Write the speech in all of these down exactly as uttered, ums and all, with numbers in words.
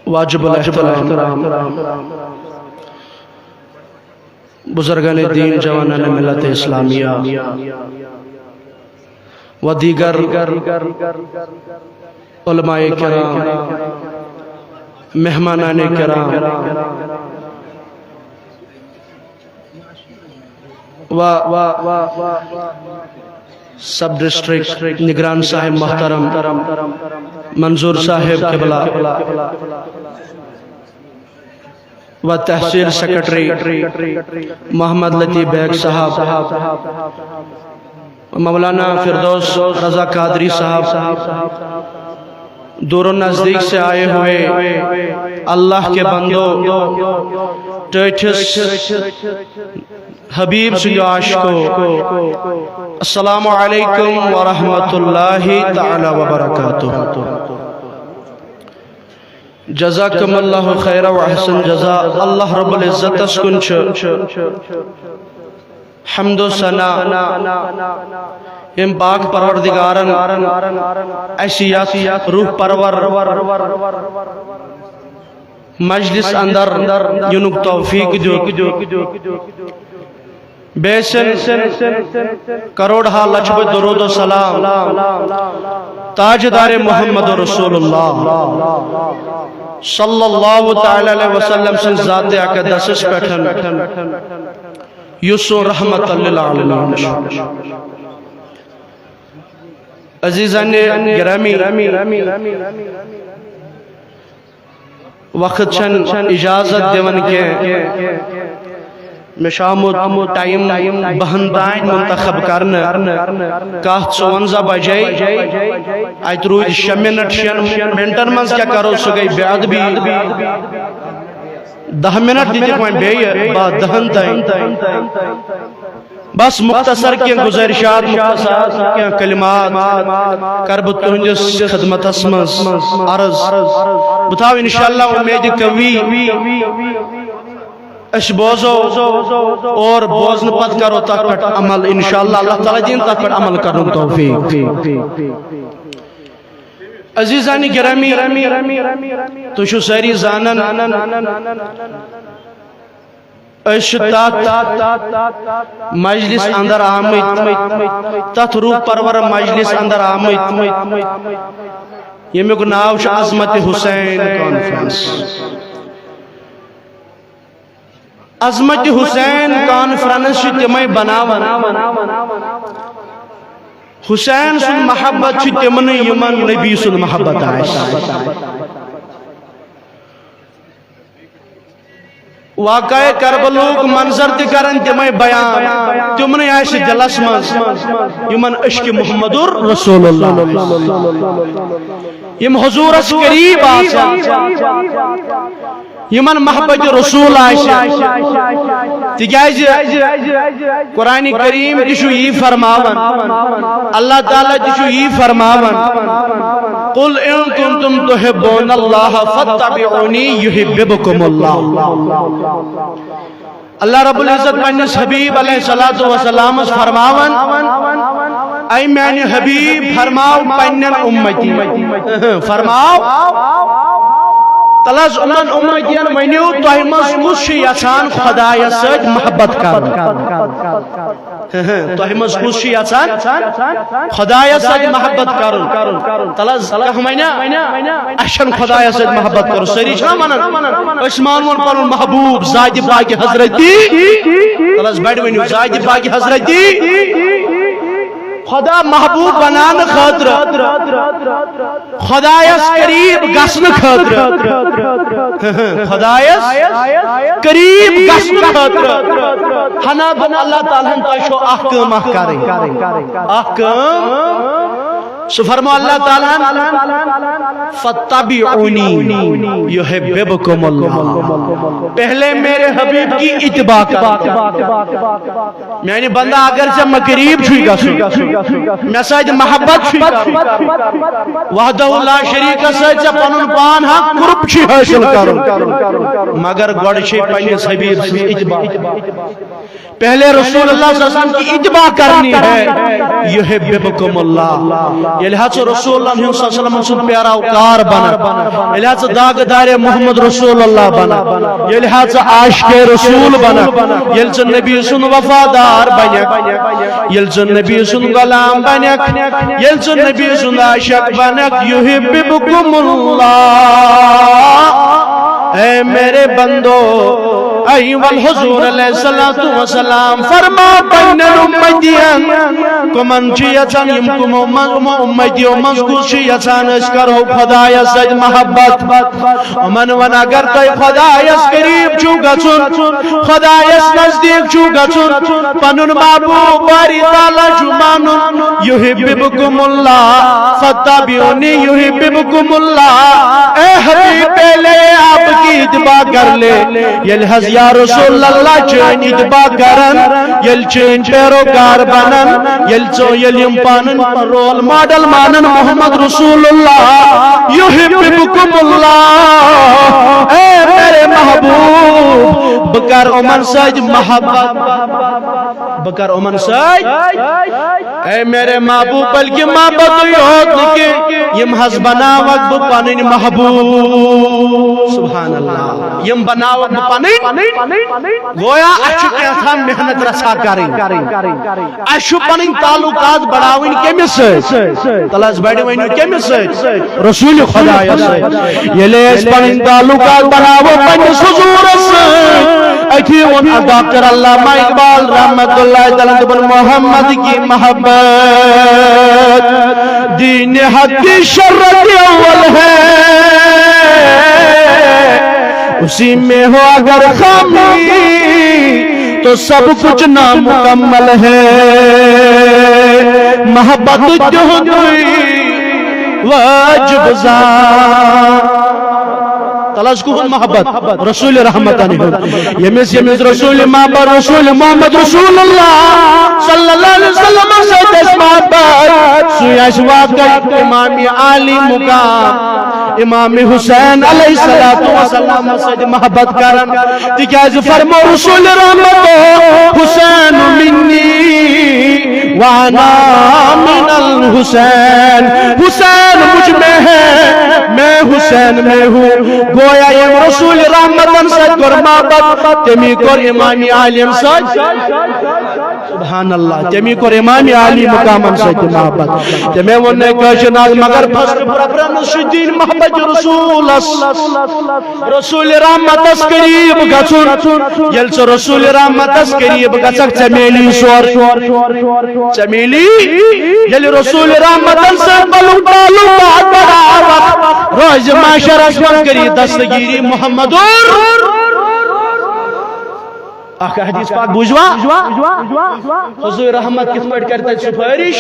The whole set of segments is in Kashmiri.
واجب الاحترام بزرگان دین، جوانان ملت اسلامیہ و دیگر علماء کرام، مہمانان کرام و سب ڈسٹرکٹ نگران صاحب محترم منظور صاحب قبلہ و تحصیل سیکرٹری محمد لطیف بیگ صاحب، مولانا فردوس رضا قادری صاحب، دور و نزدیک سے آئے ہوئے اللہ کے بندو، ٹیٹھس حبیب سٕنٛدیو عاشقو، السلام علیکم ورحمۃ اللہ تعالی وبرکاتہ۔ جزاکم اللہ خیر و احسن جزا۔ اللہ رب العزتس کُن چھُ حمد و ثنا، یم پاک پروردگارن اسہِ یتھ روح پرور مجلس اندر یِنُک توفیق دیُت۔ بیٚیہِ سٕنٛد کروڑ ہا لچھ بٔدۍ درود و سلام تاجدار محمد رسول اللہ صلی اللہ تعالی علیہ وسلم سٕنٛز ذات اقدسس پٮ۪ٹھ، یُس سُہ رحمت للعالمین چھُ۔ عزیزان گرامی، وقت چھن اجازت دِوان کینٛہہ۔ مےٚ چھُ آمُت ٹائم بہن تام منتخب کرنہٕ۔ کتھ ژُونزہ بجے، اتہِ روٗدۍ شےٚ منٹ، شٮ۪ن منٹن منٛز کیٛاہ کرو، سُہ گٔے بے ادبی۔ دہ منٹ دِتِکھ وۄنۍ بیٚیہِ، بس دہن تام۔ بس مختصر کینٛہہ گزارشات، مختصر کینٛہہ کلمات کرٕ بہٕ تُہنٛدِس خدمتس منٛز عرض۔ بہٕ تھاوٕ انشاءاللہ امید قوی أسۍ بوزو اور بوزنہٕ پتہٕ کرو تتھ پٮ۪ٹھ عمل۔ انشاءاللہ اللہ تعالیٰ دِیِن تتھ پٮ۪ٹھ عمل کرنُک توفیق۔ عزیزان گرامی، تُہۍ چھِو سٲری زانان، أسۍ چھِ تتھ مجلس اندر آمٕتۍ، تتھ روح پرور مجلس اندر آمٕتۍ، ییٚمیُک ناو چھُ عظمت حسین کانفرنس۔ عظمت حسین کانفرنس چھِ تِمے بناوان۔ حسین سُنٛد محبت چھِ تِمنٕے، یِمن نبی سُنٛد محبت آسہِ۔ واقعہ کربلُک منظر تہِ کرن تِمے بیان، تِمنٕے آسہِ دِلس منٛز، یِمن عشق محمد رسول اللہ، یِم حضورس قریب آسن۔ یِمن محبت رسول آسہِ۔ تِکیازِ قرآن کریم تہِ چھُ یی فرماوان، اللہ تعالیٰ تہِ چھُ یی فرماوان، "قل ان کنتم تحبون اللہ فاتبعونی یحببکم اللہ۔" اللہ رب العزت پننِس حبیب علیہ الصلوۃ والسلامس فرماوان، "اے میانہِ حبیب، فرماو پننٮ۪ن امتی۔" فرماو۔ تلہٕ حظ یِمن امتین ؤنِو، تۄہہِ منٛز کُس چھُ یژھان خدایس سۭتۍ محبت کرُن؟ تۄہہِ منٛز کُس چھُ یژھان خدایس سۭتۍ محبت کرُن؟ تلہٕ حظ کانٛہہ ونیا، اسہِ چھنہٕ خدایس سۭتۍ محبت کرُن۔ سٲری چھِنا ونان، أسۍ مانون پنُن محبوب ذاتِ پاکِ حضرتی۔ تلہٕ حظ بڑِ ؤنِو، ذاتِ پاکِ حضرتی۔ خدا محبوب بناونہٕ خٲطرٕ، خدایس قریب گژھنہٕ خٲطرٕ، خدایس قریب گژھنہٕ خٲطرٕ ہنا دوٚپ اللہ تعالیٰ ہن، تۄہہِ چھو اکھ کٲم اکھ کرٕنۍ، اکھ کٲم۔ سُہ فرمو اللہ تعالیٰ ہن، "فتبعونی یحببکم اللہ۔" پہلے میرے حبیب کی اتباع کرو۔ میانہِ بندہ، اگر ژےٚ مےٚ قریب چھُے گژھُن، مےٚ سۭتۍ محبت چھُے کرُن، وحدہ لا شریک سۭتۍ ژےٚ پنُن پان ہا قرب چھُے حٲصِل کرُن، مگر گۄڈٕ چھے پننِس حبیب سٕنٛز اتباع۔ پہلے رسول اللہ صلی اللہ علیہ وسلم کی اتباع کرنی ہے، یحببکم اللہ۔ ییٚلہِ حظ ژٕ رسول اللہ صلی اللہ علیہ وسلم سُنٛد پیراوکار بنکھ، ییٚلہِ ہا ژٕ داغ دارِ محمد رسول اللہ بنکھ، ییٚلہِ ہا ژٕ عاشق رسول بنکھ، ییٚلہِ ژٕ نبی سُنٛد وفادار بنکھ، ییٚلہِ ژٕ نبی سُنٛد غلام بنکھ، ییٚلہِ ژٕ نبی سُنٛد عاشق بنکھ، یحببکم اللہ۔ اے میرے بندو، اے والحضور علیہ الصلوۃ والسلام فرما پننٮ۪ن امتین، کمن چھِ یژھان، یِم کمو منٛز، یِمو امتیو منٛز کُس چھُ یژھان أسۍ کرو خدایس سۭتۍ محبت؟ یِمن وَن، اگر تۄہہِ خدایس قریب چھُو گژھُن، خدایس نزدیٖک چھُو گژھُن، پنُن محبوب باری تعالیٰ چھُ مانُن، یحببکم اللہ، فتبعونی یحببکم اللہ۔ اے حبیب، پہلے آپ کی اتباع کر لے۔ ییٚلہِ حظ یا رسول اللہ چٲنۍ اتباع کرن، ییٚلہِ چٲنۍ پیروکار بنن، ییٚلہِ ژٕ، ییٚلہِ یِم پنٕنۍ رول ماڈل مانن محمد رسول اللہ، یحببکم اللہ۔ اے میرے محبوب، بہٕ کرٕ یِمن سۭتۍ محبت۔ بہٕ کرٕ یِمن سۭتۍ۔ اے میرے محبوب، بلکہ محبت یوت نہٕ کینٛہہ، یِم حظ بناوکھ بہٕ پنٕنۍ محبوب۔ سبحان اللہ۔ یِم بناوکھ بہٕ پنٕنۍ۔ گویا اَسہِ چھُ کینٛژھا محنت رژھا کرٕنۍ۔ اَسہِ چھُ پنٕنۍ تعلقات بڑاوٕنۍ کٔمِس سۭتۍ؟ تَلہٕ حظ بڑِ ؤنِو کٔمِس سۭتۍ؟ رسول خدایس سۭتۍ۔ ییٚلہِ أسۍ پنٕنۍ تعلقات بناوو پننِس حضوٗرس سۭتۍ، أتھی ووٚن ڈاکٹر علامہ اقبال رحمت اللہ تعالیٰ، دوٚپُن، محمد کی محبت دین حق کی شرط اول ہے، اسی میں ہو اگر خامی تو سب کچھ نامکمل ہے۔ محبت تہنٛدُے واجب زان۔ تَلہٕ حظ کُہُنٛد محبت؟ رسول رحمتن ہُنٛد۔ ییٚمِس، ییٚمِس رسول محبت، رسول محمد رسول اللہ صلی اللہ علیہ وسلم سۭتۍ آسہِ محبت، سُے آسہِ واقعی امام عالی مقام، امام حسین علیہ الصلوۃ والسلام سۭتۍ محبت کران۔ تِکیازِ فرمو رسول رحمت، حسین منی وانا من الحسین، حسین مجھ میں ہے، میں حسین میں ہوں۔ گویا ییٚمۍ رسول رحمتن سۭتۍ کوٚر محبت، تٔمی کوٚر امام عالین سۭتۍ۔ سبحان اللہ، تٔمی کوٚر امام عالی مقامن سۭتۍ تہِ محبت۔ تٔمۍ ووٚن نہٕ کٲشِر ناز، مگر first preference چھُ دِنۍ محبت رسولس۔ رسول رحمتس قریب گژھُن۔ ییٚلہِ ژٕ رسول رحمتس قریب گژھکھ، ژےٚ میلی سورُے۔ ژےٚ میلی، ییٚلہِ رسول رحمتن سۭتۍ پنُن تعلق برقرار روزِ، محشرس منٛز کری دستگیری محمد۔ اکھ حدیث پاک بوٗزوا؟ حضور رحمت کِتھ پٲٹھۍ کرِ تَتہِ سفٲرِش؟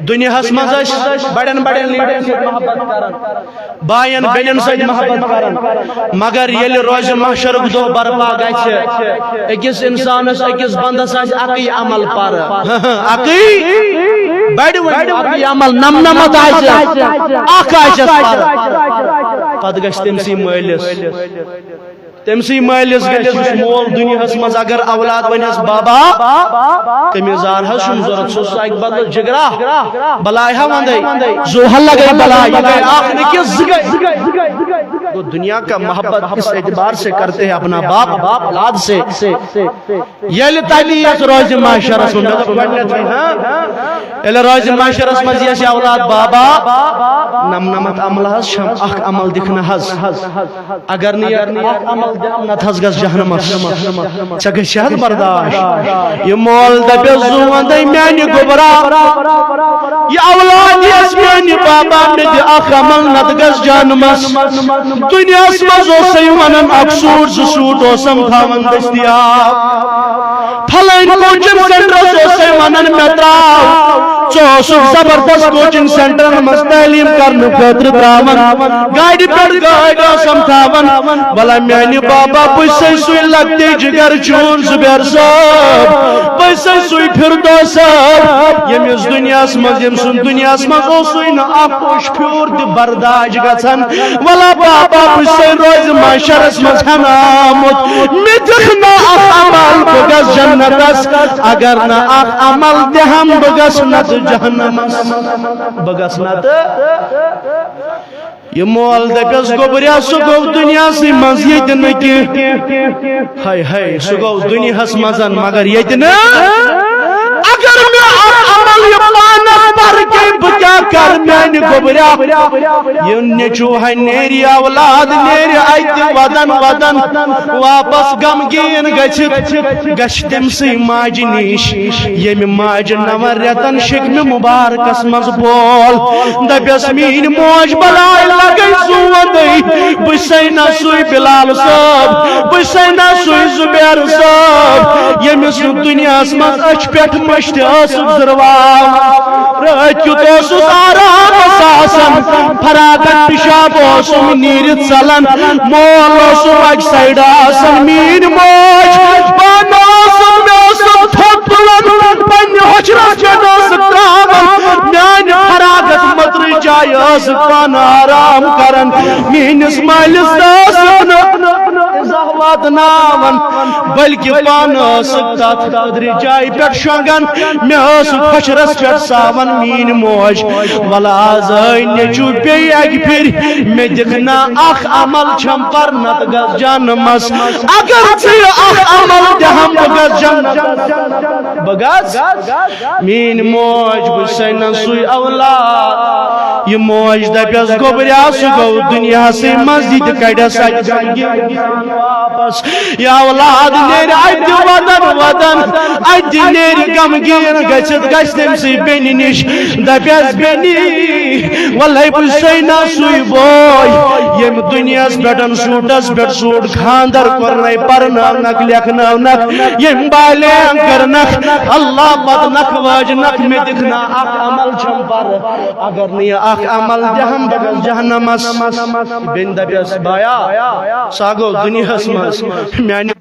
دُنیاہس منٛز ٲسۍ بڑٮ۪ن بڑٮ۪ن لیڈرن سۭتۍ محبت کران، باین بیٚنٮ۪ن سۭتۍ محبت کران، مگر ییٚلہِ روزِ محشرُک دۄہ برپا گژھِ، أکِس انسانس، أکِس بندس آسہِ اکٕے عمل پرٕ، اکٕے، بڑِ ؤنِو، اکٕے عمل، نمنمتھ آسہِ، اکھ آسٮ۪س پرٕ، پتہٕ گژھِ تٔمۍ سٕے مٲلِس۔ تٔمۍ سٕے مٲلِس گژھِ، یُس مول دُنیاہس منٛز اگر اولاد ونٮ۪س، بابا، قمیٖض یَزار حظ چھُم ضوٚرتھ، سُہ اوس اکہِ بدلہٕ جگرا، بلاے ہا وندے، زُو ہا لگے بلاے، یہِ گٔے اکھ نہٕ کینٛہہ، زٕ گٔے۔ تو دنیا کا محبت اس اعتبار سے کرتے ہیں، اپنا باپ اولاد سے۔ ییٚلہِ تَتہِ یَس روزِ محشرس منٛز، مےٚ دوٚپ گۄڈٕنیتھٕے، ہاں؟ ییٚلہِ روزِ محشرس منٛز یَس یہِ اولاد، بابا، نمنمتھ عمل حظ چھم، اکھ عمل دِکھ نہٕ حظ۔ اگر نہٕ یہِ اکھ عمل دِم، نتہٕ حظ گژھ جہنمس۔ ژےٚ گژھِ حظ برداشت؟ یہِ مول دپٮ۪س، زُو وندے میانہِ گوٚبرا، یہِ اولاد یَس میانہِ بابا، مےٚ دِ اکھ عمل، نتہٕ گژھ جہنمس۔ دُنیاہس منٛز اوسے ونان اکھ سوٗٹ زٕ سوٗٹ اوسم تھاوان دٔستیاب۔ فلٲنۍ کوچنگ سینٹرس اوسے ونان مےٚ تراو۔ ژٕ اوسُکھ زبردست کوچنگ سینٹرن منٛز تعلیٖم کرنہٕ خٲطرٕ تراوان۔ گاڑِ پٮ۪ٹھ گٲڑۍ اوسم تھاوان۔ ولا میانہِ بابا، بہٕ چھسے سُے لۄکٹے جگر چون زبیر صٲب۔ بہٕ چھسے سُے فردوس صٲب، ییٚمِس دُنیاہس منٛز، ییٚمۍ سُنٛد دُنیاہس منٛز اوسُے نہٕ اکھ اوٚش پھیوٗر تہِ برداش گژھان۔ ولا بابا، بہٕ چھسے روزِ محشرس منٛز ہٮ۪نہٕ آمُت۔ مےٚ دِکھ نہٕ اکھ عمل، بہٕ گژھٕ جنتس۔ اگر نہٕ اکھ عمل دِہم، بہٕ گژھٕ نتہٕ جہنمس۔ بہٕ گژھٕ نتہٕ۔ یہِ مول دَپٮ۪س، گوٚبریا، سُہ گوٚو دُنیاہسٕے منٛز، ییٚتہِ نہٕ کینٛہہ۔ ہاے ہاے، سُہ گوٚو دُنیاہس منٛز، مگر ییٚتہِ نہٕ۔ اگر مےٚ اکھ عمل یہِ پانس پرٕ کینٛہہ، بہٕ کیٛاہ کرٕ میانہِ گوٚبریا؟ یہِ نیٚچو ہا نیرِ، اولاد نیرِ، اتہِ ودن ودن واپس غمگیٖن گٔژھِتھ، گژھِ تٔمۍ سٕے ماجہِ نِش، ییٚمہِ ماجہِ نون رٮ۪تن شکمہِ مبارکس منٛز بول۔ دپٮ۪س، میٲنۍ موج بلاے لگے زوندے، بہٕ چھسے نہ سُے بلال صٲب، بہٕ چھسے نہ سُے زبیر صٲب، ییٚمِس نہٕ دُنیاہس منٛز أچھ پٮ۪ٹھ مٔشتھ ٲسٕکھ زٕرواو۔ رٲتۍ کیُتھ اوسُس آرامس آسان، فراغت پِشاب اوسُم نیٖرِتھ ژلان، مول اوسُم اکہِ سایڈٕ آسان، میٲنۍ موج پانہٕ ٲسٕم، مےٚ اوسُم تھوٚد تُلان، پننہِ ہۄچھرس پٮ۪ٹھ ٲسٕکھ تراوان، میانہِ فراغت مٔدرٕے جایہِ ٲسٕکھ پانہٕ آرام کران، میٲنِس مٲلِس تہِ ٲسٕکھ نہٕ زانٛہہ واتناوان، بلکہِ پانہٕ ٲسٕکھ تتھ مٔدرِ جایہِ پٮ۪ٹھ شۄنٛگان۔ مےٚ ٲس ہۄچھرس پٮ۪ٹھ ساوان میٲنۍ موج۔ ولہٕ آز ٲے نیٚچو بیٚیہِ اکہِ پھِرِ، مےٚ دِکھ نا اکھ عمل چھم پر نتہٕ گژھ جہنمس۔ اگر ژٕ یہِ اکھ عمل دِہم، بہٕ گژھ جہنمس۔ بہٕ گژھ۔ میٲنۍ موج، بہٕ چھسے نہ سُے اولاد۔ یہِ موج دپٮ۪س، گوٚبریا، سُہ گوٚو دُنیاہسٕے منٛز، یہِ تہِ کڑٮ۪س اتہِ غمگیٖن واپس۔ یہِ اولاد نیرِ اتہِ ودن ودن، اتہِ نیرِ غمگیٖن گٔژھِتھ، گژھِ تٔمۍ سٕے بیٚنہِ نِش، دپٮ۪س، بیٚنہِ، ولے بہٕ چھسے نہ سُے بوے، ییٚمۍ دُنیاہس پٮ۪ٹھ سوٗٹس پٮ۪ٹھ سوٗٹ خاندر کوٚرنَے، پرنٲونکھ، لیکھنٲونکھ، ییٚمۍ بالینگ کٔرنکھ، اللہ پتہٕ نکھ وٲجنکھ، مےٚ دِکھ نا اکھ عمل چھم پر۔ اگر نہٕ یہِ اکھ عمل دِہم، بہٕ گژھٕ جہنمس۔ بیٚنہِ دپٮ۪س، بایا، سُہ ہا گوٚو دُنیاہس منٛز، میانہِ